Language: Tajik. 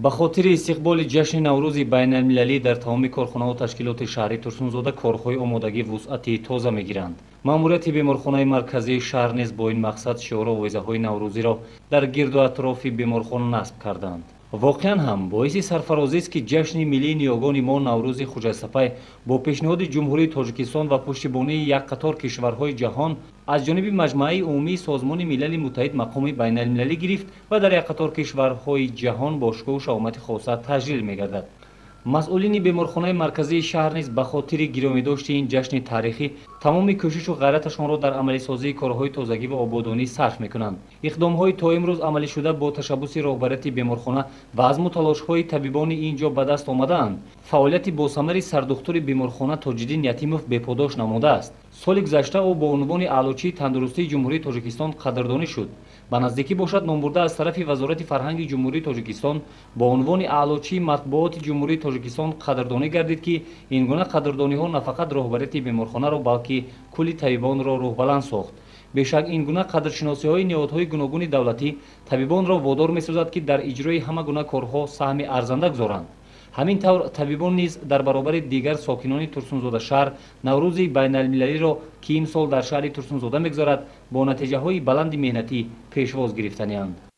Ба хотири истиқболи ҷашни Наврӯзи байналмилалӣ дар тамоми корхонаву ташкилоти шаҳри Турсунзода корҳои омодагӣ вусъати тоза мегиранд. Маъмурияти беморхонаи марказии шаҳр низ бо ин мақсад шиору овезаҳои наврӯзиро дар гирду атрофи беморхона насб карданд. Воқеан ҳам боиси сарфарозист, ки ҷашни миллии ниёгони мо, Наврӯзи хуҷастапай, бо пешниҳоди Ҷумҳурии Тоҷикистон ва пуштибонии як қатор кишварҳои ҷаҳон аз ҷониби Маҷмааи умумии Созмони Милали Муттаҳид мақоми байналмилалӣ гирифт ва дар як қатор кишварҳои ҷаҳон бо шукӯҳу шаҳомати хоса таҷлил мегардад. Масъулини беморхонаи марказии шаҳр низ ба хотири гиромидошти ин ҷашни таърихӣ тамоми кӯшишу ғайраташонро дар амалисозии корҳои тозагӣ ва ободонӣ сарф мекунанд. Иқдомҳои то имрӯз амалишуда бо ташаббуси роҳбарияти беморхона ва азму талошҳои табибони ин ҷо ба даст омадаанд. Фаъолияти босамари сардухтури беморхона Тоҷиддин Ятимов беподош намудааст. Соли гузашта ӯ бо унвони Аълочии тандурустии Ҷумҳурии Тоҷикистон қадрдонӣ шуд. Ба наздикӣ бошад, номбурда аз тарафи Вазорати фарҳанги Ҷумҳурии Тоҷикистон бо унвони Аълочии матбуоти Ҷумҳурии Тоҷикистон қадрдонӣ гардид, ки ин гуна қадрдониҳо на фақат роҳбарияти беморхонаро, балки кулли табибонро рӯҳбаланд сохт. Бешак, ин гуна қадршиносиҳои ниҳодҳои гуногуни давлатӣ табибонро водор месозад, ки дар иҷрои ҳама гуна корҳо саҳми арзанда гузоранд. Ҳамин тавр, табибон низ дар баробари дигар сокинони Турсунзода шаҳр Наврӯзи байналмилалиро, ки имсол дар шаҳри Турсунзода мегузарад, бо натиҷаҳои баланди меҳнатӣ пешвоз гирифтанианд.